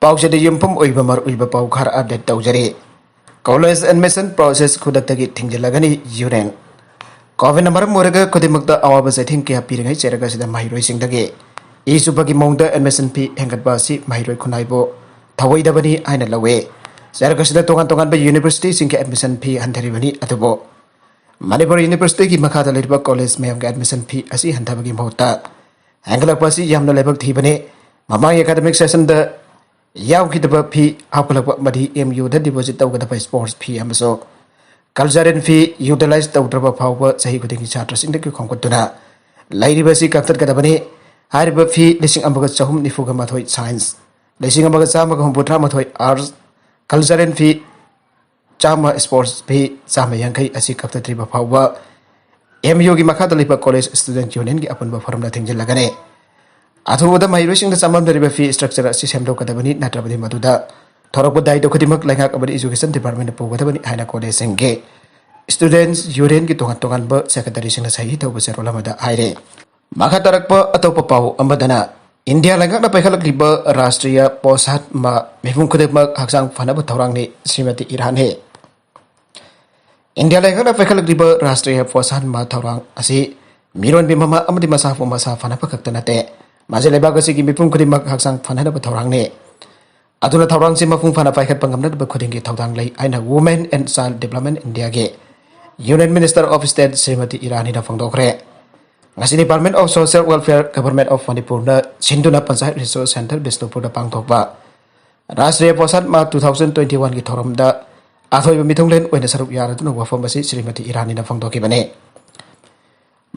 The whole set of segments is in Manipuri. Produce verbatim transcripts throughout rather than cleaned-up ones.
ꯄꯥꯎꯆꯦꯗ ꯌꯨꯝꯐꯝ ꯑꯣꯏꯕ ꯃꯔꯨꯑꯣꯏꯕ ꯄꯥꯎ ꯈꯔ ꯑꯞꯗꯦꯠ ꯇꯧꯖꯔꯤ꯫ ꯀꯣꯂꯦꯖ ꯑꯦꯗꯃꯤꯁꯟ ꯄ꯭ꯔꯣꯁꯦꯁ ꯈꯨꯗꯛꯇꯒꯤ ꯊꯤꯡꯖꯤꯜꯂꯒꯅꯤ ꯌꯨꯅꯤꯌꯟ꯫ ꯀꯣꯚꯤꯗꯅ ꯃꯔꯝ ꯑꯣꯏꯔꯒ ꯈꯨꯗꯤꯡꯃꯛꯇ ꯑꯋꯥꯕ ꯆꯩꯊꯦꯡ ꯀꯌꯥ ꯄꯤꯔꯤꯉꯩ ꯆꯩꯔꯛ ꯑꯁꯤꯗ ꯃꯍꯩꯔꯣꯏꯁꯤꯡꯗꯒꯤ ꯏ ꯆꯨꯞꯄꯒꯤ ꯃꯑꯣꯡꯗ ꯑꯦꯗꯃꯤꯁꯟ ꯐꯤ ꯍꯦꯟꯒꯠꯄ ꯑꯁꯤ ꯃꯍꯩꯔꯣꯏ ꯈꯨꯟꯅꯥꯏꯕꯨ ꯊꯧꯑꯣꯏꯗꯕꯅꯤ ꯍꯥꯏꯅ ꯂꯧꯏ꯫ ꯆꯩꯔꯛ ꯑꯁꯤꯗ ꯇꯣꯉꯥꯟ ꯇꯣꯉꯥꯟꯕ ꯌꯨꯅꯤꯚꯔꯁꯤꯇꯤꯁꯤꯡꯒꯤ ꯑꯦꯗꯃꯤꯁꯟ ꯐꯤ ꯍꯟꯊꯔꯤꯕꯅꯤ, ꯑꯗꯨꯕꯨ ꯃꯅꯤꯄꯨꯔ ꯌꯨꯅꯤꯚꯔꯁꯤꯇꯤꯒꯤ ꯃꯈꯥꯗ ꯂꯩꯔꯤꯕ ꯀꯣꯂꯦꯖ ꯃꯌꯥꯝꯒꯤ ꯑꯦꯗꯃꯤꯁꯟ ꯐꯤ ꯑꯁꯤ ꯍꯟꯊꯕꯒꯤ ꯃꯍꯨꯠꯇ ꯍꯦꯟꯒꯠꯂꯛꯄ ꯑꯁꯤ ꯌꯥꯝꯅ ꯂꯥꯏꯕꯛ ꯊꯤꯕꯅꯤ꯫ ꯃꯃꯥꯡꯒꯤ ꯑꯦꯀꯥꯗꯃꯤꯛ ꯁꯦꯁꯟꯗ ꯌꯥꯎꯈꯤꯗꯕ ꯐꯤ ꯍꯥꯞꯀꯠꯂꯛꯄ ꯑꯃꯗꯤ ꯑꯦꯝ ꯌꯨꯗ ꯗꯤꯄꯣꯖꯤꯠ ꯇꯧꯒꯗꯕ ꯁ꯭ꯄꯣꯔꯠꯁ ꯐꯤ ꯑꯃꯁꯨꯡ ꯀꯜꯆꯔꯦꯜ ꯐꯤ ꯌꯨꯇꯤꯂꯥꯏꯖ ꯇꯧꯗ꯭ꯔꯕ ꯐꯥꯎꯕ ꯆꯍꯤ ꯈꯨꯗꯤꯡꯒꯤ ꯁꯥꯇ꯭ꯔꯁꯤꯡꯗꯒꯤ ꯈꯣꯝꯒꯠꯇꯨꯅ ꯂꯩꯔꯤꯕ ꯑꯁꯤ ꯀꯛꯊꯠꯀꯗꯕꯅꯤ꯫ ꯍꯥꯏꯔꯤꯕ ꯐꯤ ꯂꯤꯁꯤꯡ ꯑꯃꯒ ꯆꯍꯨꯝ ꯅꯤꯐꯨꯒ ꯃꯥꯊꯣꯏ ꯁꯥꯏꯟꯁ, ꯂꯤꯁꯤꯡ ꯑꯃꯒ ꯆꯥꯝꯃꯒ ꯍꯨꯝꯐꯨꯇꯔꯥ ꯃꯥꯊꯣꯏ ꯑꯥꯔꯠꯁ, ꯀꯜꯆꯔꯦꯜ ꯐꯤ ꯆꯥꯝꯃ, ꯁ꯭ꯄꯣꯔꯠꯁ ꯐꯤ ꯆꯥꯝꯃ ꯌꯥꯡꯈꯩ ꯑꯁꯤ ꯀꯛꯊꯠꯇ꯭ꯔꯤꯕ ꯐꯥꯎꯕ ꯑꯦꯝ ꯌꯨꯒꯤ ꯃꯈꯥꯗ ꯂꯩꯕ ꯀꯣꯂꯦꯖ ꯁ꯭ꯇꯨꯗꯦꯟꯠ ꯌꯨꯅꯤꯌꯟꯒꯤ ꯑꯄꯨꯟꯕ ꯐꯣꯔꯝꯗ ꯊꯤꯡꯖꯤꯜꯂꯒꯅꯤ꯫ ꯑꯊꯨꯕꯗ ꯃꯍꯩꯔꯣꯏꯁꯤꯡꯗ ꯆꯃꯝꯅꯔꯤꯕ ꯐꯤ ꯁ꯭ꯇ꯭ꯔꯛꯆꯔ ꯑꯁꯤ ꯁꯦꯝꯗꯣꯛꯀꯗꯕꯅꯤ, ꯅꯠꯇ꯭ꯔꯕꯗꯤ ꯃꯗꯨꯗ ꯊꯣꯔꯛꯄ ꯗꯥꯏꯗꯣ ꯈꯨꯗꯤꯡꯃꯛ ꯂꯩꯉꯥꯛ ꯑꯃꯗꯤ ꯏꯖꯨꯀꯦꯁꯟ ꯗꯤꯄꯥꯔꯠꯃꯦꯟꯅ ꯄꯨꯒꯗꯕꯅꯤ ꯍꯥꯏꯅ ꯀꯣꯂꯦꯖꯁꯤꯡꯒꯤ ꯁ꯭ꯇꯨꯗꯦꯟꯠꯁ ꯌꯨꯅꯤꯌꯟꯒꯤ ꯇꯣꯉꯥꯟ ꯇꯣꯉꯥꯟꯕ ꯁꯦꯀ꯭ꯔꯦꯇꯔꯤꯁꯤꯡꯅ ꯁꯍꯤ ꯇꯧꯕ ꯆꯦꯔꯣꯜ ꯑꯃꯗ ꯍꯥꯏꯔꯦ꯫ ꯃꯈꯥ ꯇꯥꯔꯛꯄ ꯑꯇꯣꯞꯄ ꯄꯥꯎ ꯑꯃꯗꯅ, ꯏꯟꯗꯤꯌꯥ ꯂꯩꯉꯥꯛꯅ ꯄꯥꯏꯈꯠꯂꯛꯂꯤꯕ ꯔꯥꯁꯇ꯭ꯔꯤꯌ ꯄꯣꯁꯥꯟ ꯃꯥ ꯃꯤꯄꯨꯝ ꯈꯨꯗꯤꯡꯃꯛ ꯍꯛꯆꯥꯡ ꯐꯅꯕ ꯊꯧꯔꯥꯡꯅꯤ, ꯁ꯭ꯔꯤꯃꯇꯤ ꯏꯔꯥꯅꯤ꯫ ꯏꯟꯗꯤꯌꯥ ꯂꯩꯉꯥꯛꯅ ꯄꯥꯏꯈꯠꯂꯛꯂꯤꯕ ꯔꯥꯁꯇ꯭ꯔꯤꯌ ꯄꯣꯁꯥꯟ ꯃꯥ ꯊꯧꯔꯥꯡ ꯑꯁꯤ ꯃꯤꯔꯣꯟꯕꯤ ꯃꯃꯥ ꯑꯃꯗꯤ ꯃꯁꯥꯕꯨ ꯃꯁꯥ ꯐꯅꯕ ꯈꯛꯇ ꯅꯠꯇꯦ, ꯃꯁꯤ ꯂꯩꯕꯥꯛ ꯑꯁꯤꯒꯤ ꯃꯤꯄꯨꯝ ꯈꯨꯗꯤꯡꯃꯛ ꯍꯛꯆꯥꯡ ꯐꯅꯅꯕ ꯊꯧꯔꯥꯡꯅꯤ꯫ ꯑꯗꯨꯅ ꯊꯧꯔꯥꯡꯁꯤ ꯃꯄꯨꯡ ꯐꯥꯅ ꯄꯥꯏꯈꯠꯄ ꯉꯝꯅꯅꯕ ꯈꯨꯗꯤꯡꯒꯤ ꯊꯧꯗꯥꯡ ꯂꯩ ꯍꯥꯏꯅ Women and Child Development Indiaꯒꯤ Union Minister of State Shrimati ꯏꯔꯥꯅꯤꯅ ꯐꯣꯡꯗꯣꯛꯈ꯭ꯔꯦ꯫ ꯉꯁꯤ Department of Social Welfare, Government of ꯃꯅꯤꯄꯨꯔꯅ ꯁꯤꯟꯗꯨꯅ ꯄꯟꯆꯥꯌꯠ ꯔꯤꯁꯣꯔꯁ ꯁꯦꯟꯇꯔ ꯕꯤꯁꯅꯨꯄꯨꯔꯗ ꯄꯥꯡꯊꯣꯛꯄ ꯔꯥꯁꯇ꯭ꯔꯤꯌ ꯄꯣꯁꯥꯟ ꯃꯥ two thousand twenty oneꯒꯤ ꯊꯧꯔꯝꯗ ꯑꯊꯣꯏꯕ ꯃꯤꯊꯨꯡꯂꯦꯟ ꯑꯣꯏꯅ ꯁꯔꯨꯛ ꯌꯥꯔꯗꯨꯅ ꯋꯥꯐꯝ ꯑꯁꯤ ꯁ꯭ꯔꯤꯃꯇꯤ ꯏꯔꯥꯅꯤꯅ ꯐꯣꯡꯗꯣꯛꯈꯤꯕꯅꯤ꯫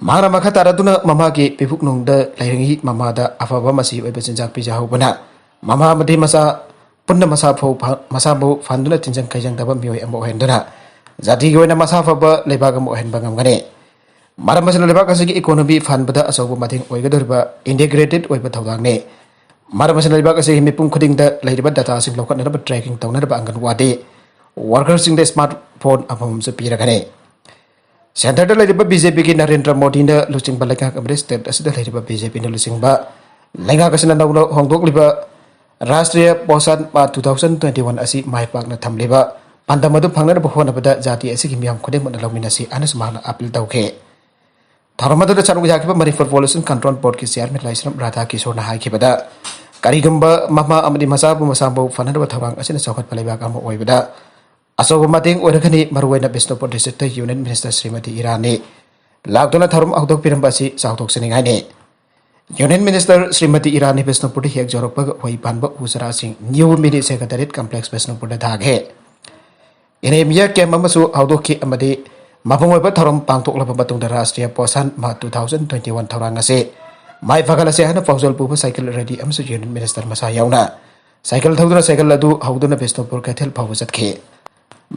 ꯃꯍꯥꯛꯅ ꯃꯈꯥ ꯇꯥꯔꯗꯨꯅ ꯃꯃꯥꯒꯤ ꯄꯤꯕꯨꯛꯅꯨꯡꯗ ꯂꯩꯔꯤꯉꯩ ꯃꯃꯥꯗ ꯑꯐꯕ ꯃꯆꯤ ꯑꯣꯏꯕ ꯆꯤꯟꯖꯥꯛ ꯄꯤꯖꯍꯧꯕꯅ ꯃꯃꯥ ꯑꯃꯗꯤ ꯃꯆꯥ ꯄꯨꯟꯅ ꯃꯁꯥ ꯐꯧ-, ꯃꯁꯥꯕꯨ ꯐꯍꯟꯗꯨꯅ ꯇꯤꯟꯖꯪ ꯀꯩꯖꯪꯗꯕ ꯃꯤꯑꯣꯏ ꯑꯃ ꯑꯣꯏꯍꯟꯗꯨꯅ ꯖꯥꯇꯤꯒꯤ ꯑꯣꯏꯅ ꯃꯁꯥ ꯐꯕ ꯂꯩꯕꯥꯛ ꯑꯃ ꯑꯣꯏꯍꯟꯕ ꯉꯝꯒꯅꯤ꯫ ꯃꯔꯝ ꯑꯁꯤꯅ ꯂꯩꯕꯥꯛ ꯑꯁꯤꯒꯤ ꯏꯀꯣꯅꯣꯃꯤ ꯐꯍꯟꯕꯗ ꯑꯆꯧꯕ ꯃꯇꯦꯡ ꯑꯣꯏꯒꯗꯧꯔꯤꯕ ꯏꯟꯇꯤꯒ꯭ꯔꯦꯇꯦꯠ ꯑꯣꯏꯕ ꯊꯧꯗꯥꯡꯅꯤ꯫ ꯃꯔꯝ ꯑꯁꯤꯅ ꯂꯩꯕꯥꯛ ꯑꯁꯤꯒꯤ ꯃꯤꯄꯨꯝ ꯈꯨꯗꯤꯡꯗ ꯂꯩꯔꯤꯕ ꯗꯇꯥꯁꯤꯡ ꯂꯧꯈꯠꯅꯅꯕ ꯇ꯭ꯔꯦꯀꯤꯡ ꯇꯧꯅꯅꯕ ꯑꯪꯒꯟꯋꯥꯗꯤ ꯋꯥꯔꯀꯔꯁꯤꯡꯗ ꯁ꯭ꯃꯥꯔꯠ ꯐꯣꯟ ꯑꯃꯃꯝꯁꯨ ꯄꯤꯔꯒꯅꯤ꯫ ꯁꯦꯟꯇꯔꯗ ꯂꯩꯔꯤꯕ ꯕꯤ ꯖꯦ ꯄꯤꯒꯤ ꯅꯔꯦꯟꯗ꯭ꯔ ꯃꯣꯗꯤꯅ ꯂꯨꯆꯤꯡꯕ ꯂꯩꯉꯥꯛ ꯑꯃꯗꯤ ꯁ꯭ꯇꯦꯠ ꯑꯁꯤꯗ ꯂꯩꯔꯤꯕ ꯕꯤ ꯖꯦ ꯄꯤꯅ ꯂꯨꯆꯤꯡꯕ ꯂꯩꯉꯥꯛ ꯑꯁꯤꯅ ꯅꯧꯅ ꯍꯣꯡꯗꯣꯛꯂꯤꯕ ꯔꯥꯁꯇ꯭ꯔꯤꯌꯥ ꯄꯣꯁꯥꯟ ꯃꯥ ꯇꯨ ꯊꯥꯎꯖꯟ ꯇ꯭ꯋꯦꯟꯇꯤ ꯋꯥꯟ ꯑꯁꯤ ꯃꯥꯏ ꯄꯥꯛꯅ ꯊꯝꯂꯤꯕ ꯄꯥꯟꯗꯝ ꯑꯗꯨ ꯐꯪꯅꯅꯕ ꯍꯣꯠꯅꯕꯗ ꯖꯥꯇꯤ ꯑꯁꯤꯒꯤ ꯃꯤꯌꯥꯝ ꯈꯨꯗꯤꯡꯃꯛꯅ ꯂꯧꯃꯤꯟꯅꯁꯤ ꯍꯥꯏꯅꯁꯨ ꯃꯍꯥꯛꯅ ꯑꯥꯄꯤꯜ ꯇꯧꯈꯤ꯫ ꯊꯧꯔꯝ ꯑꯗꯨꯗ ꯁꯔꯨꯛ ꯌꯥꯈꯤꯕ ꯃꯅꯤꯄꯨꯔ ꯄꯣꯂꯨꯁꯟ ꯀꯟꯇ꯭ꯔꯣꯜ ꯕꯣꯔꯗꯀꯤ ꯆꯤꯌꯥꯔꯃꯦꯟ ꯂꯥꯏꯁ꯭ꯔꯝ ꯔꯥꯙꯥ ꯀꯤꯁꯣꯔꯅ ꯍꯥꯏꯈꯤꯕꯗ, ꯀꯔꯤꯒꯨꯝꯕ ꯃꯃꯥ ꯑꯃꯗꯤ ꯃꯆꯥꯕꯨ ꯃꯁꯥꯕꯨ ꯐꯅꯅꯕ ꯊꯧꯔꯥꯡ ꯑꯁꯤꯅ ꯆꯥꯎꯈꯠꯄ ꯂꯩꯕꯥꯛ ꯑꯃ ꯑꯣꯏꯕꯗ ꯑꯆꯧꯕ ꯃꯇꯦꯡ ꯑꯣꯏꯔꯒꯅꯤ꯫ ꯃꯔꯨꯑꯣꯏꯅ Bishnupur district union minister Shrimati Irani ꯂꯥꯛꯇꯨꯅ ꯊꯧꯔꯝ ꯍꯧꯗꯣꯛꯄꯤꯔꯝꯕ ꯑꯁꯤ ꯆꯥꯎꯊꯣꯛꯆꯅꯤꯡꯉꯥꯏꯅꯤ꯫ ꯌꯨꯅꯤꯌꯟ ꯃꯤꯅꯤꯁꯇꯔ ꯁ꯭ꯔꯤꯃꯇꯤ ꯏꯔꯥꯅꯤ ꯕꯤꯁꯅꯨꯄꯨꯔꯗ ꯍꯦꯛ ꯌꯧꯔꯛꯄꯒ ꯎꯍꯩ ꯄꯥꯟꯕ ꯎ ꯆꯥꯔꯥꯁꯤꯡ ꯅ꯭ꯌꯨ ꯃꯤꯅꯤ ꯁꯦꯀ꯭ꯔꯦꯇꯦꯔꯤꯌꯦꯠ ꯀꯝꯄ꯭ꯂꯦꯛꯁ ꯕꯤꯁꯅꯨꯄꯨꯔꯗ ꯊꯥꯈꯤ꯫ ꯑꯦꯅꯦꯃꯤꯌꯥ ꯀꯦꯝꯞ ꯑꯃꯁꯨ ꯍꯧꯗꯣꯛꯈꯤ ꯑꯃꯗꯤ ꯃꯄꯨꯡ ꯑꯣꯏꯕ ꯊꯧꯔꯝ ꯄꯥꯡꯊꯣꯛꯂꯕ ꯃꯇꯨꯡꯗ Rashtriya Poshan Maah two thousand twenty one ꯊꯧꯔꯥꯡ ꯑꯁꯤ ꯃꯥꯏ ꯄꯥꯛꯍꯜꯂꯁꯦ ꯍꯥꯏꯅ ꯄꯥꯎꯖꯦꯜ ꯄꯨꯕ ꯁꯥꯏꯀꯜ ꯔꯦꯂꯤ ꯑꯃꯁꯨ ꯌꯨꯅꯤꯌꯟ ꯃꯤꯅꯤꯁꯇꯔ ꯃꯁꯥ ꯌꯥꯎꯅ ꯁꯥꯏꯀꯜ ꯊꯧꯗꯨꯅ ꯁꯥꯏꯀꯜ ꯑꯗꯨ ꯍꯧꯗꯨꯅ ꯕꯤꯁꯅꯨꯄꯨꯔ ꯀꯩꯊꯦꯜ ꯐꯥꯎꯕ ꯆꯠꯈꯤ꯫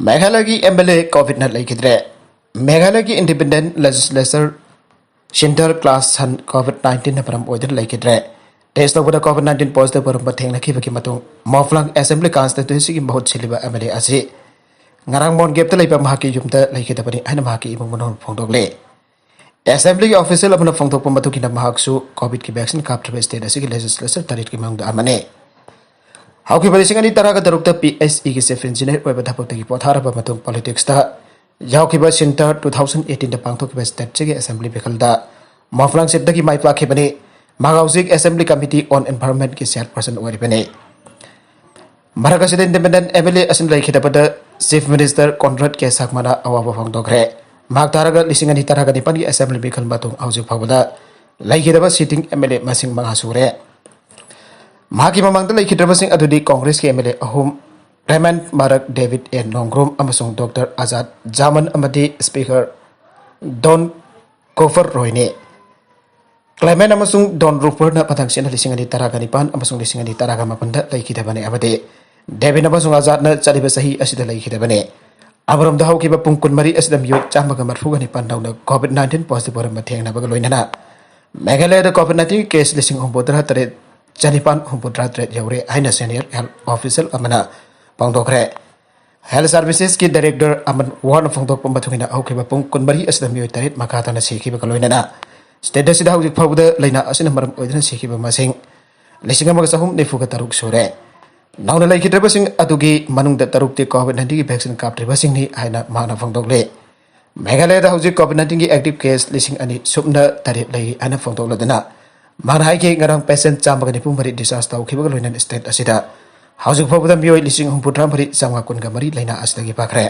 ꯃꯦꯘꯥꯂꯌꯒꯤ ꯑꯦꯝ ꯑꯦꯜ ꯑꯦ ꯀꯣꯚꯤꯗꯅ ꯂꯩꯈꯤꯗ꯭ꯔꯦ꯫ ꯃꯦꯘꯥꯂꯌꯒꯤ ꯏꯟꯗꯤꯄꯦꯟꯗꯦꯟꯠ ꯂꯦꯖꯤꯁꯂꯦꯆꯔ ꯁꯦꯟꯇꯔ ꯀ꯭ꯂꯥꯁ ꯁꯟ ꯀꯣꯚꯤꯗ ꯅꯥꯏꯟꯇꯤꯟꯅ ꯃꯔꯝ ꯑꯣꯏꯗꯨꯅ ꯂꯩꯈꯤꯗ꯭ꯔꯦ꯫ ꯇꯦꯁ ꯇꯧꯕꯗ ꯀꯣꯚꯤꯗ ꯅꯥꯏꯟꯇꯤꯟ ꯄꯣꯖꯤꯇꯤꯚ ꯑꯣꯏꯔꯝꯕ ꯊꯦꯡꯅꯈꯤꯕꯒꯤ ꯃꯇꯨꯡ ꯃꯣꯐ꯭ꯂꯥꯡ ꯑꯦꯁꯦꯝꯕ꯭ꯂꯤ ꯀꯟꯁꯇꯤꯇ꯭ꯋꯦꯟꯁꯤꯒꯤ ꯃꯍꯨꯠ ꯁꯤꯜꯂꯤꯕ ꯑꯦꯝ ꯑꯦꯜ ꯑꯦ ꯑꯁꯤ ꯉꯔꯥꯡ ꯃꯣꯟꯒꯦꯞꯇ ꯂꯩꯕ ꯃꯍꯥꯛꯀꯤ ꯌꯨꯝꯗ ꯂꯩꯈꯤꯗꯕꯅꯤ ꯍꯥꯏꯅ ꯃꯍꯥꯛꯀꯤ ꯏꯃꯨꯡ ꯃꯅꯨꯡꯅ ꯐꯣꯡꯗꯣꯛꯂꯤ꯫ ꯑꯦꯁꯦꯝꯕ꯭ꯂꯤꯒꯤ ꯑꯣꯐꯤꯁꯤꯌꯦꯜ ꯑꯃꯅ ꯐꯣꯡꯗꯣꯛꯄ ꯃꯇꯨꯡ ꯏꯟꯅ ꯃꯍꯥꯛꯁꯨ ꯀꯣꯚꯤꯗꯀꯤ ꯚꯦꯛꯁꯤꯟ ꯀꯥꯞꯇ꯭ꯔꯤꯕ ꯁ꯭ꯇꯦꯠ ꯑꯁꯤꯒꯤ ꯂꯦꯖꯤꯁꯂꯦꯆꯔ ꯇꯔꯦꯠꯀꯤ ꯃꯅꯨꯡꯗ ꯑꯃꯅꯤ꯫ ꯍꯧꯈꯤꯕ ꯂꯤꯁꯤꯡ ꯑꯅꯤ ꯇꯔꯥꯒ ꯇꯔꯨꯛꯇ ꯄꯤ ꯑꯩꯆ ꯏꯒꯤ ꯆꯤꯐ ꯏꯟꯖꯤꯅꯤꯌꯔ ꯑꯣꯏꯕ ꯊꯕꯛꯇꯒꯤ ꯄꯣꯊꯥꯔꯕ ꯃꯇꯨꯡ ꯄꯣꯂꯤꯇꯤꯛꯁꯇ ꯌꯥꯎꯈꯤꯕ ꯁꯤꯟꯇꯔ ꯇꯨ ꯊꯥꯎꯖꯟ ꯑꯩꯠꯇꯤꯟꯗ ꯄꯥꯡꯊꯣꯛꯈꯤꯕ ꯁ꯭ꯇꯦꯠꯁꯤꯒꯤ ꯑꯦꯁꯦꯝꯕ꯭ꯂꯤ ꯃꯤꯈꯜꯗ ꯃꯣꯐ꯭ꯂꯥꯡ ꯁꯤꯠꯇꯒꯤ ꯃꯥꯏ ꯄꯥꯛꯈꯤꯕꯅꯤ꯫ ꯃꯍꯥꯛ ꯍꯧꯖꯤꯛ ꯑꯦꯁꯦꯝꯕ꯭ꯂꯤ ꯀꯃꯤꯇꯤ ꯑꯣꯟ ꯑꯦꯟꯚꯥꯏꯔꯣꯟꯃꯦꯟꯠꯀꯤ ꯆꯤꯌꯥꯔꯄꯔꯁꯟ ꯑꯣꯏꯔꯤꯕꯅꯤ꯫ ꯃꯔꯛ ꯑꯁꯤꯗ ꯏꯟꯗꯤꯄꯦꯟꯗꯦꯟꯠ ꯑꯦꯝ ꯑꯦꯜ ꯑꯦ ꯑꯁꯤꯅ ꯂꯩꯈꯤꯗꯕꯗ ꯆꯤꯐ ꯃꯤꯅꯤꯁꯇꯔ ꯀꯣꯟꯔꯥꯗ ꯀꯦ ꯁꯪꯃꯅ ꯑꯋꯥꯕ ꯐꯣꯡꯗꯣꯛꯈ꯭ꯔꯦ꯫ ꯃꯍꯥꯛ ꯇꯥꯔꯒ ꯂꯤꯁꯤꯡ ꯑꯅꯤ ꯇꯔꯥꯒ ꯅꯤꯄꯥꯟꯒꯤ ꯑꯦꯁꯦꯝꯕ꯭ꯂꯤ ꯃꯤꯈꯜ ꯃꯇꯨꯡ ꯍꯧꯖꯤꯛ ꯐꯥꯎꯕꯗ ꯂꯩꯈꯤꯗꯕ ꯁꯤꯇꯤꯡ ꯑꯦꯝ ꯑꯦꯜ ꯑꯦ ꯃꯁꯤꯡ ꯃꯉꯥ ꯁꯨꯔꯦ꯫ ꯃꯍꯥꯛꯀꯤ ꯃꯃꯥꯡꯗ ꯂꯩꯈꯤꯗ꯭ꯔꯕꯁꯤꯡ ꯑꯗꯨꯗꯤ ꯀꯣꯡꯒ꯭ꯔꯦꯁꯀꯤ ꯑꯦꯝ ꯑꯦꯜ ꯑꯦ ꯑꯍꯨꯝ, ꯔꯦꯃꯟ ꯃꯥꯔꯛ, ꯗꯦꯕꯤꯗ ꯑꯦ ꯅꯣꯡꯒ꯭ꯔꯨꯝ ꯑꯃꯁꯨꯡ ꯗꯣꯛꯇꯔ ꯑꯖꯥꯗ ꯖꯥꯃꯟ ꯑꯃꯗꯤ ꯁ꯭ꯄꯤꯀꯔ ꯗꯣꯟ ꯀꯣꯐꯔ ꯔꯣꯏꯅꯤ꯫ ꯀ꯭ꯂꯦꯃꯦꯟ ꯑꯃꯁꯨꯡ ꯗꯣꯟ ꯔꯨꯄꯔꯅ ꯃꯊꯪꯁꯤꯠꯅ ꯂꯤꯁꯤꯡ ꯑꯅꯤ ꯇꯔꯥꯒ ꯅꯤꯄꯥꯟ ꯑꯃꯁꯨꯡ ꯂꯤꯁꯤꯡ ꯑꯅꯤ ꯇꯔꯥꯒ ꯃꯥꯄꯟꯗ ꯂꯩꯈꯤꯗꯕꯅꯤ ꯑꯃꯗꯤ ꯗꯦꯕꯤꯟ ꯑꯃꯁꯨꯡ ꯑꯖꯥꯗꯅ ꯆꯠꯂꯤꯕ ꯆꯍꯤ ꯑꯁꯤꯗ ꯂꯩꯈꯤꯗꯕꯅꯤ꯫ ꯑꯃꯔꯣꯝꯗ ꯍꯧꯈꯤꯕ ꯄꯨꯡ ꯀꯨꯟꯃꯔꯤ ꯑꯁꯤꯗ ꯃꯤꯑꯣꯏ ꯆꯥꯝꯃꯒ ꯃꯔꯤꯐꯨꯒ ꯅꯤꯄꯥꯟ ꯅꯧꯅ ꯀꯣꯚꯤꯗ ꯅꯥꯏꯟꯇꯤꯟ ꯄꯣꯖꯤꯇꯤꯚ ꯑꯣꯏꯔꯝꯕ ꯊꯦꯡꯅꯕꯒ ꯂꯣꯏꯅꯅ ꯃꯦꯘꯥꯂꯌꯗ ꯀꯣꯚꯤꯗ ꯅꯥꯏꯟꯇꯤꯟ ꯀꯦꯁ ꯂꯤꯁꯤꯡ ꯍꯨꯝꯐꯨꯇꯔꯥ ꯇꯔꯦꯠ ꯆꯅꯤꯄꯥꯟ ꯍꯨꯝꯐꯨꯇꯔꯥ ꯇꯔꯦꯠ ꯌꯧꯔꯦ ꯍꯥꯏꯅ ꯁꯦꯅꯤꯌꯔ ꯍꯦꯜꯊ ꯑꯣꯐꯤꯁꯤꯌꯦꯜ ꯑꯃꯅ ꯐꯣꯡꯗꯣꯛꯈ꯭ꯔꯦ꯫ ꯍꯦꯜꯊ ꯁꯔꯚꯤꯁꯦꯁꯀꯤ ꯗꯥꯏꯔꯦꯛꯇꯔ ꯑꯃꯟ ꯋꯥꯔꯅ ꯐꯣꯡꯗꯣꯛꯄ ꯃꯇꯨꯡ ꯏꯟꯅ ꯍꯧꯈꯤꯕ ꯄꯨꯡ ꯀꯨꯟꯃꯔꯤ ꯑꯁꯤꯗ ꯃꯤꯑꯣꯏ ꯇꯔꯦꯠ ꯃꯈꯥ ꯇꯥꯅ ꯁꯤꯈꯤꯕꯒ ꯂꯣꯏꯅꯅ ꯁ꯭ꯇꯦꯠ ꯑꯁꯤꯗ ꯍꯧꯖꯤꯛ ꯐꯥꯎꯕꯗ ꯂꯥꯏꯅꯥ ꯑꯁꯤꯅ ꯃꯔꯝ ꯑꯣꯏꯗꯨꯅ ꯁꯤꯈꯤꯕ ꯃꯁꯤꯡ ꯂꯤꯁꯤꯡ ꯑꯃꯒ ꯆꯍꯨꯝ ꯅꯤꯐꯨꯒ ꯇꯔꯨꯛ ꯁꯨꯔꯦ꯫ ꯅꯧꯅ ꯂꯩꯈꯤꯗ꯭ꯔꯕꯁꯤꯡ ꯑꯗꯨꯒꯤ ꯃꯅꯨꯡꯗ ꯇꯔꯨꯛꯇꯤ COVID nineteenꯒꯤ vaccine ꯀꯥꯞꯇ꯭ꯔꯤꯕꯁꯤꯡꯅꯤ ꯍꯥꯏꯅ ꯃꯍꯥꯛꯅ ꯐꯣꯡꯗꯣꯛꯂꯤ꯫ ꯃꯦꯘꯥꯂꯌꯗ ꯍꯧꯖꯤꯛ COVID nineteenꯒꯤ active case ꯂꯤꯁꯤꯡ ꯑꯅꯤ ꯁꯨꯞꯅ ꯇꯔꯦꯠ ꯂꯩꯔꯤ ꯍꯥꯏꯅ ꯐꯣꯡꯗꯣꯛꯂꯗꯨꯅ ꯃꯥꯅ ꯍꯥꯏꯈꯤ, ꯉꯔꯥꯡ patient ꯆꯥꯝꯃꯒ ꯅꯤꯐꯨ ꯃꯔꯤ discharge ꯇꯧꯈꯤꯕꯒ ꯂꯣꯏꯅꯅ state ꯑꯁꯤꯗ ꯍꯧꯖꯤꯛ ꯐꯥꯎꯕꯗ ꯃꯤꯑꯣꯏ ꯂꯤꯁꯤꯡ ꯍꯨꯝꯐꯨꯇꯔꯥ ꯃꯔꯤ ꯆꯥꯝꯃꯉꯥ ꯀꯨꯟꯒ ꯃꯔꯤ ꯂꯥꯏꯅꯥ ꯑꯁꯤꯗꯒꯤ ꯐꯈ꯭ꯔꯦ꯫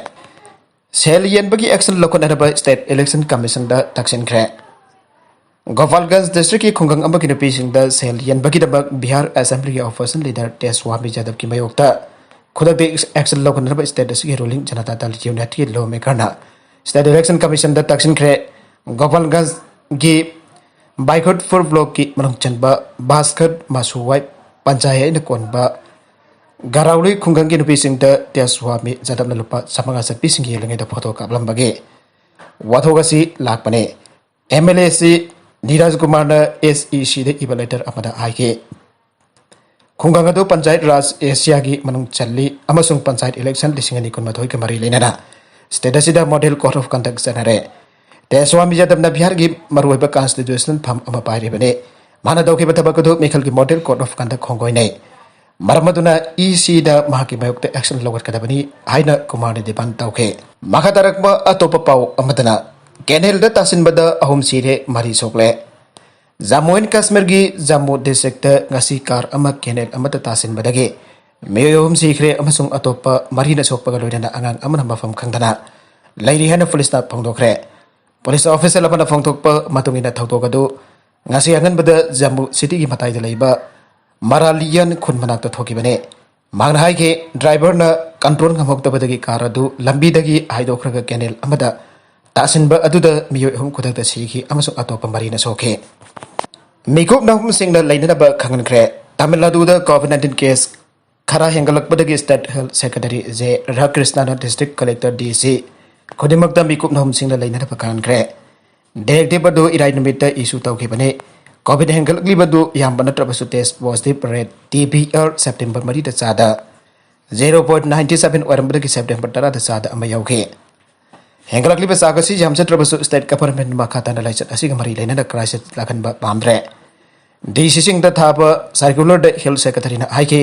ꯁꯦꯜ ꯌꯦꯟꯕꯒꯤ action ꯂꯧꯈꯠꯅꯅꯕ State Election Commissionꯗ ꯇꯛꯁꯤꯟꯈ꯭ꯔꯦ꯫ ꯒꯣꯄꯥꯜꯒꯟꯖ districtꯀꯤ ꯈꯨꯡꯒꯪ ꯑꯃꯒꯤ ꯅꯨꯄꯤꯁꯤꯡꯗ ꯁꯦꯜ ꯌꯦꯟꯕꯒꯤꯗꯃꯛ ꯕꯤꯍꯥꯔ Assemblyꯒꯤ opposition leader ꯇꯦꯖꯁ꯭ꯋꯥꯃꯤ ꯌꯥꯗꯕꯀꯤ ꯃꯥꯌꯣꯛꯇ ꯈꯨꯗꯛꯇ action ꯂꯧꯈꯠꯅꯅꯕ state ꯑꯁꯤꯒꯤ ruling Janata Dal Unitedꯀꯤ lawmakerꯅ State Election Commissionꯗ ꯇꯛꯁꯤꯟꯈ꯭ꯔꯦ꯫ ꯒꯣꯄꯥꯜꯒꯟꯖꯒꯤ ꯕꯥꯏꯈꯠꯄꯨꯔ blockꯀꯤ ꯃꯅꯨꯡ ꯆꯟꯕ ꯕꯥꯁꯀꯠ ꯃꯁꯨꯋꯥꯏ ꯄꯟꯆꯥꯌꯠꯅ ꯀꯣꯟꯕ ꯒꯔꯥꯎꯂꯤ ꯈꯨꯡꯒꯪꯒꯤ ꯅꯨꯄꯤꯁꯤꯡꯗ ꯇꯦꯖꯁ꯭ꯋꯥꯃꯤ ꯌꯥꯗꯕꯅ ꯂꯨꯄꯥ ꯆꯥꯝꯃꯉꯥ ꯆꯠꯄꯤꯁꯤꯡ ꯌꯦꯜꯂꯤꯉꯩꯗ ꯐꯣꯇꯣ ꯀꯥꯞꯂꯝꯕꯒꯤ ꯋꯥꯊꯣꯛ ꯑꯁꯤ ꯂꯥꯛꯄꯅꯤ꯫ MLAꯁꯤ ꯅꯤꯔꯖ ꯀꯨꯃꯥꯔꯅ SECꯗ ꯏꯕ letter ꯑꯃꯗ ꯍꯥꯏꯈꯤ, ꯈꯨꯡꯒꯪ ꯑꯗꯨ ꯄꯟꯆꯥꯌꯠ ꯔꯥꯖ ꯑꯦꯁꯤꯌꯥꯒꯤ ꯃꯅꯨꯡ ꯆꯜꯂꯤ ꯑꯃꯁꯨꯡ ꯄꯟꯆꯥꯌꯠ election ꯂꯤꯁꯤꯡ ꯑꯅꯤ ꯀꯨꯟꯃꯥꯊꯣꯏꯒ ꯃꯔꯤ ꯂꯩꯅꯅ state ꯑꯁꯤꯗ model code of conduct ꯆꯠꯅꯔꯦ꯫ ꯇꯦꯖꯁ꯭ꯋꯥꯃꯤ ꯌꯥꯗꯕꯅ ꯕꯤꯍꯥꯔꯒꯤ ꯃꯔꯨꯑꯣꯏꯕ constitutional ꯐꯝ ꯑꯃ ꯄꯥꯏꯔꯤꯕꯅꯤ꯫ ꯃꯍꯥꯛꯅ ꯇꯧꯈꯤꯕ ꯊꯕꯛ ꯑꯗꯨ ꯃꯤꯈꯜꯒꯤ model code of conduct ꯈꯣꯡꯒꯣꯏꯅꯩ꯫ ꯃꯔꯝ ꯑꯗꯨꯅ ECꯗ ꯃꯍꯥꯛꯀꯤ ꯃꯥꯌꯣꯛꯇ action ꯂꯧꯈꯠꯀꯗꯕꯅꯤ ꯍꯥꯏꯅ ꯀꯨꯃꯥꯔꯅ demand ꯇꯧꯈꯤ꯫ ꯃꯈꯥ ꯇꯥꯔꯛꯄ ꯑꯇꯣꯞꯄ ꯄꯥꯎ ꯑꯃꯗꯅ, canalꯗ ꯇꯥꯁꯤꯟꯕꯗ ꯑꯍꯨꯝ ꯁꯤꯔꯦ, ꯃꯔꯤ ꯁꯣꯛꯂꯦ꯫ ꯖꯝꯃꯨ ꯑꯦꯟ ꯀꯥꯁꯃꯤꯔꯒꯤ ꯖꯝꯃꯨ districtꯇ ꯉꯁꯤ car ꯑꯃ canal ꯑꯃꯗ ꯇꯥꯁꯤꯟꯕꯗꯒꯤ ꯃꯤꯑꯣꯏ ꯑꯍꯨꯝ ꯁꯤꯈ꯭ꯔꯦ ꯑꯃꯁꯨꯡ ꯑꯇꯣꯞꯄ ꯃꯔꯤꯅ ꯁꯣꯛꯄꯒ ꯂꯣꯏꯅꯅ ꯑꯉꯥꯡ ꯑꯃꯅ ꯃꯐꯝ ꯈꯪꯗꯅ ꯂꯩꯔꯤ ꯍꯥꯏꯅ ꯄꯨꯂꯤꯁꯅ ꯐꯣꯡꯗꯣꯛꯈ꯭ꯔꯦ꯫ ꯄꯨꯂꯤꯁ official ꯑꯃꯅ ꯐꯣꯡꯗꯣꯛꯄ ꯃꯇꯨꯡ ꯏꯟꯅ, ꯊꯧꯗꯣꯛ ꯑꯗꯨ ꯉꯁꯤ ꯑꯉꯟꯕꯗ ꯖꯝꯃꯨ cityꯒꯤ ꯃꯇꯥꯏꯗ ꯂꯩꯕ ꯃꯔꯥꯂꯤꯌꯟ ꯈꯨꯟ ꯃꯅꯥꯛꯇ ꯊꯣꯛꯈꯤꯕꯅꯤ꯫ ꯃꯍꯥꯛꯅ ꯍꯥꯏꯈꯤ, driverꯅ control ꯉꯝꯍꯧꯗꯕꯗꯒꯤ car ꯑꯗꯨ ꯂꯝꯕꯤꯗꯒꯤ ꯍꯥꯏꯗꯣꯛꯈ꯭ꯔꯒ canal ꯑꯃꯗ ꯇꯥꯁꯤꯟꯕ ꯑꯗꯨꯗ ꯃꯤꯑꯣꯏ ꯑꯍꯨꯝ ꯈꯨꯗꯛꯇ ꯁꯤꯈꯤ ꯑꯃꯁꯨꯡ ꯑꯇꯣꯞꯄ ꯃꯔꯤꯅ ꯁꯣꯛꯈꯤ꯫ ꯃꯤꯀꯨꯞ ꯅꯍꯨꯝꯁꯤꯡꯅ ꯂꯩꯅꯅꯕ ꯈꯪꯍꯟꯈ꯭ꯔꯦ꯫ ꯇꯥꯃꯤꯜ ꯅꯥꯗꯨꯗ COVID nineteen case ꯈꯔ ꯍꯦꯟꯒꯠꯂꯛꯄꯗꯒꯤ State Health Secretary J Radhakrishnan district collector, DC ꯈꯨꯗꯤꯡꯃꯛꯇ ꯃꯤꯀꯨꯞ ꯅꯍꯨꯝꯁꯤꯡꯅ ꯂꯩꯅꯅꯕ ꯈꯪꯍꯟꯈ꯭ꯔꯦ꯫ Directive ꯑꯗꯨ ꯏꯔꯥꯏ ꯅꯨꯃꯤꯠꯇ issue ꯇꯧꯈꯤꯕꯅꯤ꯫ COVID ꯍꯦꯟꯒꯠꯂꯛꯂꯤꯕ ꯑꯗꯨ ꯌꯥꯝꯕ ꯅꯠꯇ꯭ꯔꯕꯁꯨ test positive rate TPR September ꯃꯔꯤꯗ ꯆꯥꯗ zero point ninety seven ꯑꯣꯏꯔꯝꯕꯗꯒꯤ September ꯇꯔꯥꯗ ꯆꯥꯗ ꯑꯃ ꯌꯧꯈꯤ꯫ ꯍꯦꯟꯒꯠꯂꯛꯂꯤꯕ ꯆꯥꯡ ꯑꯁꯤ ꯌꯥꯝꯖꯗ꯭ꯔꯕꯁꯨ state government ꯃꯈꯥ ꯇꯥꯅ ꯂꯥꯏꯆꯠ ꯑꯁꯤꯒ ꯃꯔꯤ ꯂꯩꯅꯅ crisis ꯂꯥꯛꯍꯟꯕ ꯄꯥꯝꯗ꯭ꯔꯦ꯫ ꯗꯤ ꯁꯤꯁꯤꯡꯗ ꯊꯥꯕ ꯁꯔꯀꯨꯂꯔꯗ ꯍꯦꯜꯊ ꯁꯦꯀ꯭ꯔꯦꯇꯔꯤꯅ ꯍꯥꯏꯈꯤ,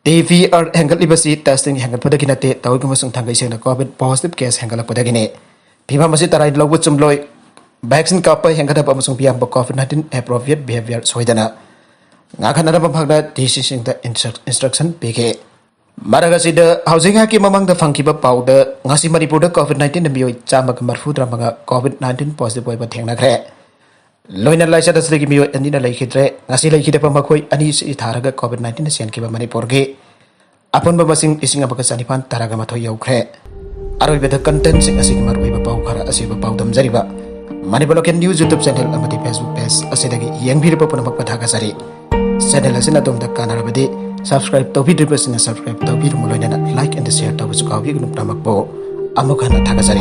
ꯇꯤ ꯄꯤ ꯑꯥꯔ ꯍꯦꯟꯒꯠꯂꯤꯕꯁꯤ ꯇꯦꯁꯇꯤꯡ ꯍꯦꯟꯒꯠꯄꯗꯒꯤ ꯅꯠꯇꯦ, ꯇꯧꯏꯒꯨꯝꯕꯁꯨꯡ ꯊꯥꯡꯒꯩ ꯁꯦꯡꯅ ꯀꯣꯚꯤꯗ ꯄꯣꯖꯤꯇꯤꯚ ꯀꯦꯁ ꯍꯦꯟꯒꯠꯂꯛꯄꯗꯒꯤꯅꯤ꯫ ꯐꯤꯕꯝ ꯑꯁꯤ ꯇꯔꯥꯏꯅ ꯂꯧꯕ ꯆꯨꯝꯂꯣꯏ꯫ ꯚꯦꯛꯁꯤꯟ ꯀꯥꯞꯄ ꯍꯦꯟꯒꯠꯍꯟꯕ ꯑꯃꯁꯨꯡ ꯃꯤꯌꯥꯝꯕ ꯀꯣꯚꯤꯗ ꯅꯥꯏꯟꯇꯤꯟ ꯑꯦꯄ꯭ꯔꯣꯄ꯭ꯔꯤꯌꯦꯠ ꯕꯤꯍꯦꯕꯤꯌꯔ ꯁꯣꯏꯗꯅ ꯉꯥꯛꯍꯟꯅꯅꯕ ꯃꯍꯥꯛꯅ ꯗꯤ ꯁꯤꯁꯤꯡꯗ ꯏꯟꯁꯇ꯭ꯔꯛ-, ꯏꯟꯁꯇ꯭ꯔꯛꯁꯟ ꯄꯤꯈꯤ꯫ ꯃꯔꯛ ꯑꯁꯤꯗ, ꯍꯧꯖꯤꯛ ꯉꯥꯏꯍꯥꯛꯀꯤ ꯃꯃꯥꯡꯗ ꯐꯪꯈꯤꯕ ꯄꯥꯎꯗ, ꯉꯁꯤ ꯃꯅꯤꯄꯨꯔꯗ ꯀꯣꯚꯤꯗ ꯅꯥꯏꯟꯇꯤꯟꯗ ꯃꯤꯑꯣꯏ ꯆꯥꯝꯃꯒ ꯃꯔꯤꯐꯨꯇꯔꯥꯃꯉꯥ ꯀꯣꯚꯤꯗ ꯅꯥꯏꯟꯇꯤꯟ ꯄꯣꯖꯤꯇꯤꯚ ꯑꯣꯏꯕ ꯊꯦꯡꯅꯈ꯭ꯔꯦ꯫ ꯂꯣꯏꯅ ꯂꯥꯏꯆꯠ ꯑꯁꯤꯗꯒꯤ ꯃꯤꯑꯣꯏ ꯑꯅꯤꯅ ꯂꯩꯈꯤꯗ꯭ꯔꯦ꯫ ꯉꯁꯤ ꯂꯩꯈꯤꯗꯕ ꯃꯈꯣꯏ ꯑꯅꯤ ꯑꯁꯤ ꯊꯥꯔꯒ ꯀꯣꯚꯤꯗ ꯅꯥꯏꯟꯇꯤꯟꯗ ꯆꯦꯟꯈꯤꯕ ꯃꯅꯤꯄꯨꯔꯒꯤ ꯑꯄꯨꯟꯕ ꯃꯁꯤꯡ ꯂꯤꯁꯤꯡ ꯑꯃꯒ ꯆꯅꯤꯄꯥꯟ ꯇꯔꯥꯒ ꯃꯥꯊꯣꯏ ꯌꯧꯈ꯭ꯔꯦ꯫ ꯑꯔꯣꯏꯕꯗ ꯀꯟꯇꯦꯟꯁꯤꯡ ꯑꯁꯤꯒꯤ ꯃꯔꯨꯑꯣꯏꯕ ꯄꯥꯎ ꯈꯔ ꯑꯁꯤꯕꯨ ꯄꯥꯎꯗꯝꯖꯔꯤꯕ Manipur local news YouTube channel ꯑꯃꯗꯤ ꯐꯦꯁꯕꯨꯛ ꯄꯦꯖ ꯑꯁꯤꯗꯒꯤ ꯌꯦꯡꯕꯤꯔꯤꯕ ꯄꯨꯝꯅꯃꯛꯄꯨ ꯊꯥꯒꯠꯆꯔꯤ꯫ ꯆꯦꯅꯦꯜ ꯑꯁꯤꯅ ꯑꯗꯣꯝꯗ ꯀꯥꯟꯅꯔꯕꯗꯤ ꯁꯕꯁꯀ꯭ꯔꯥꯏꯕ ꯇꯧꯕꯤꯗ꯭ꯔꯤꯕꯁꯤꯡꯅ ꯁꯕꯁꯀ꯭ꯔꯥꯏꯕ ꯇꯧꯕꯤꯔꯨ, ꯂꯣꯏꯅꯅ ꯂꯥꯏꯛ ꯑꯦꯟ ꯁꯤꯌꯔ ꯇꯧꯕꯁꯨ ꯀꯥꯎꯕꯤꯒꯅꯨ꯫ ꯄꯨꯝꯅꯃꯛꯄꯨ ꯑꯃꯨꯛ ꯍꯟꯅ ꯊꯥꯒꯠꯆꯔꯤ꯫